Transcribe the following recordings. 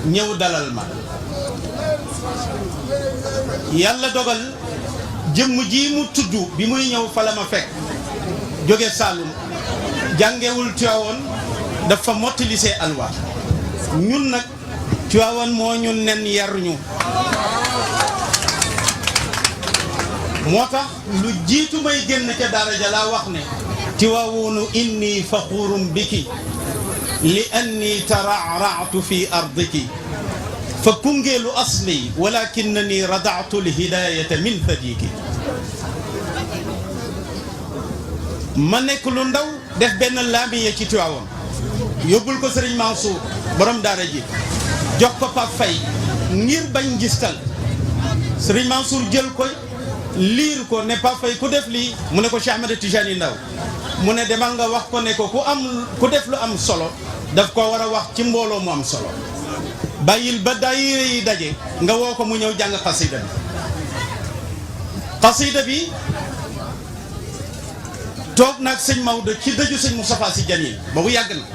ñëw dalal ma yàlla dogal jëmm ji mu tudd bi muy ñëw fa la ma fekk jóge Saalum jàngewul Tiwaawoon dafa mottilisee alwa ñun nag Tiwaawoon moo ñu nen yar ñu moo tax lu jiitu may génn ca daara ja laa wax ne Tiwaawoonu inni faxuurum biki li anni tara'ra'tu fi ardiki fa kungeelu asli walakinani rada'tu lhidayata min fadiki ma nekk lu ndaw def benn laamiye ci Tiwaawoon yóbbul ko Sëriñ Mansour borom daara ji jox ko Pape Faye ngir bañ gistal Sëriñ Mansour jël ko liir ko ne Pape Faye ku def lii mu ne ko Cheikh Ahmed Tijani Ndaw mu ne demal nga wax ko ne ko ku def lu am solo daf ko war a wax ci mbooloo mu am solo bàyyil ba daayira yi daje nga woo ko mu ñëw jàng xasida bi toog naag sëñ Maodo ci dëju sëñ Moustapha Sy Jamil boobu yàgg na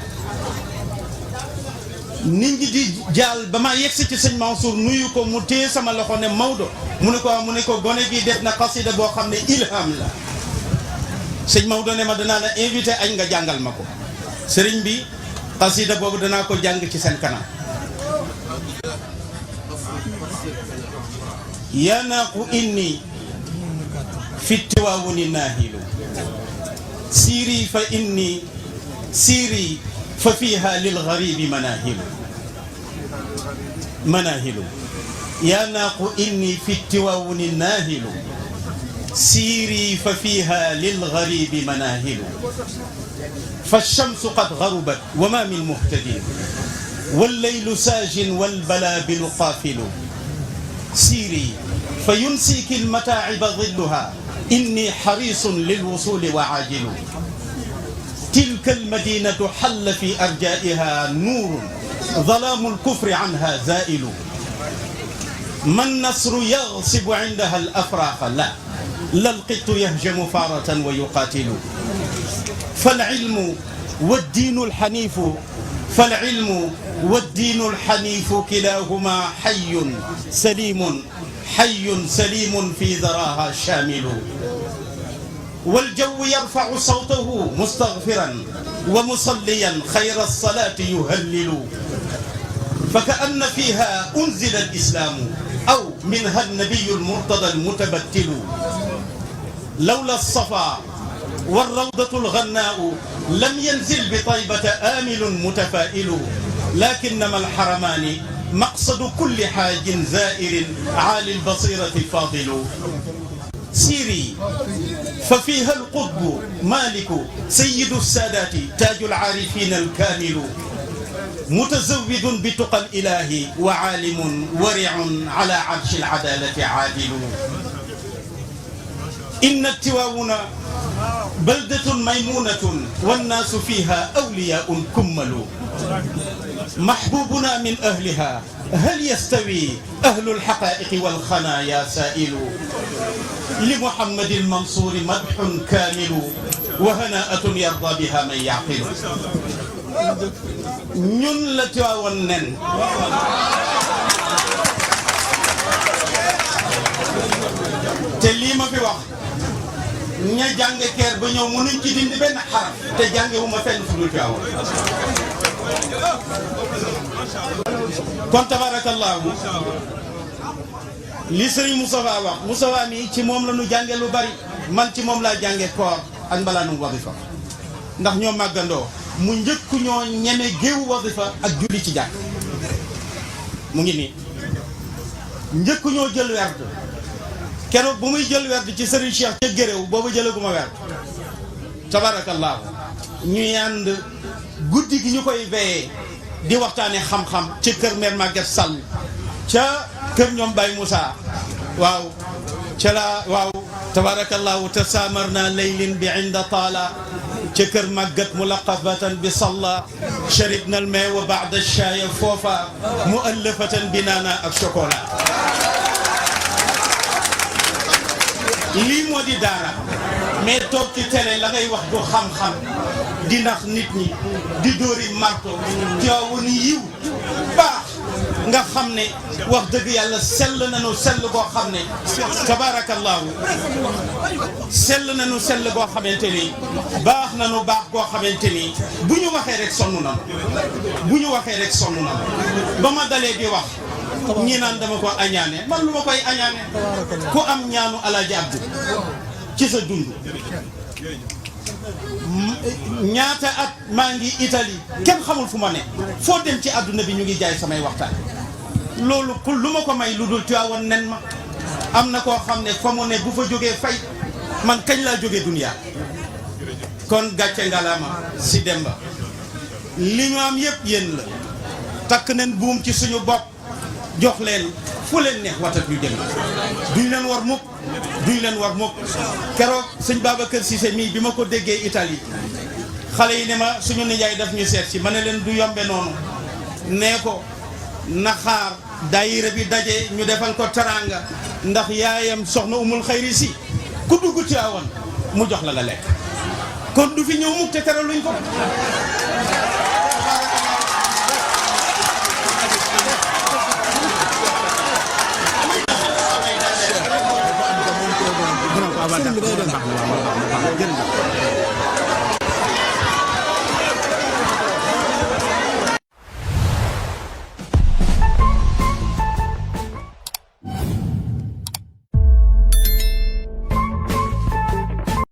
nit ñi di jaal ba ma yegsi ci sëñ Mansour nuyu ko mu téye sama loxo ne Maodo mu ne ko gone gi def na xasida boo xam ne ilham la sëñ Maodo ne ma danaa la invité añ nga jàngal ma ko sëriñ bi xasida boobu danaa ko jàng ci seen kanam yaa naaqu inni fi Tiwaawuni naahilu siiri fa inni siiri fa fiiha lil garibi manahilu yaa naaqu inni fi Tiwaawuni naahilu siiri fa fiiha lil garibi manahilu fa shamsu qad garubat wa ma min muhtadin wal laylu saajin wal balaabilu qaafilu siiri fa yunsiki al mataa'iba dhilluha inni xarisun lil wusuli wa aajilu tilka al madinatu xalla fi arjaa'iha nuurun zalaamu al kufri anha zaa'ilu man nasru yaghsibu indaha al afraaqa la القط يهجم فارة ويقاتل فالعلم والدين الحنيف كلاهما حي سليم في ذراها شامل والجو يرفع صوته مستغفرا ومصليا خير الصلاة يهلل فكأن فيها أنزل الإسلام أو منها النبي المرتضى المتبتل لولا الصفا والروضة الغناء لم ينزل بطيبة آمل متفائل لكنما الحرمان مقصد كل حاج زائر عالي البصيرة الفاضل سيري ففيها القطب مالك سيد السادات تاج العارفين الكامل متزود بتقى الإله وعالم ورع على عرش العدالة عادل إن التواون بلدة ميمونة والناس فيها أولياء كمل محبوبنا من أهلها هل يستوي أهل الحقائق والخنايا سائل لمحمد المنصور مدح كامل وهناءة يرضى بها من يعقل ñun la Tiwaawan nen te lii ma fi wax ña jàng keer ba ñëw mënuñ ci dindi benn xaraf te jàngewuma fenn fu dul Tiwaawan kon tabarakallahu li Sëriñ Moustapha wax Moustapha mi ci moom la ñu jànge lu bari man ci moom laa jànge koor ak mbalaanum wadifa ndax ñoo màggandoo mu njëkk ñoo ñeme géewu wadifa ak julli ci jàkk mu ngi nii njëkk ñoo jël werd keroog bu muy jël werd ci Serigne Cheikh ca géréw boobu jëlaguma werd tabarakallahu ñuy ànd guddi gi ñu koy veillé di waxtaane xam-xam ca kër mère Maguette Sall ca kër ñoom Baye Moussa waaw ca la waaw tabarakallahu tasaamarna laylin bi inda taala ca kër màggat mulaqafatan bi salla sharibna al maa wa ba'da ash-shaaya foofa mu'allafatan bi naana ak chocolat lii moo di daara mais toog ci télé la ngay wax du xam-xam di nax nit ñi di dóori marto Tiwaawan yiw baax nga xam ne wax dëgg yàlla sell nañu sell boo xam ne tabaarakallaahu sell nañu sell boo xamante ni baax nañu baax boo xamante ni bu ñu waxee rek sonn nañu bu ñu waxee rek sonn nañu ba ma dalee di wax ñi naan dama ko añaane man lu ma koy añaane ku am ñaanu Alaaji Abdu ci sa dund ñaata at maa ngi Italie kenn xamul fu ma ne foo dem ci àdduna bi ñu ngi jaay samay waxtaan loolu ku lu ma ko may lu dul Tiwaawan nen ma am na koo xam ne fa mu ne bu fa jógee fay man kañ laa jógee duniyaa kon gàcce ngalaama si Demba li ñu am yëpp yéen la takk nañ buum ci suñu bopp jox leen fu leen neex watat ñu jëm duñ leen war mukk duñ leen war mukk keroog sëñ Babacar Cissé mii bi ma ko déggee Italie xale yi ne ma suñu nijaay daf ñu seet si ma ne leen du yombe noonu nee ko na xaar daayira bi daje ñu defal ko teraanga ndax yaayam soxna umul xayri si ku dugg Tiwaawan mu jox la nga lekk kon du fi ñëw mukk te teraluñ ko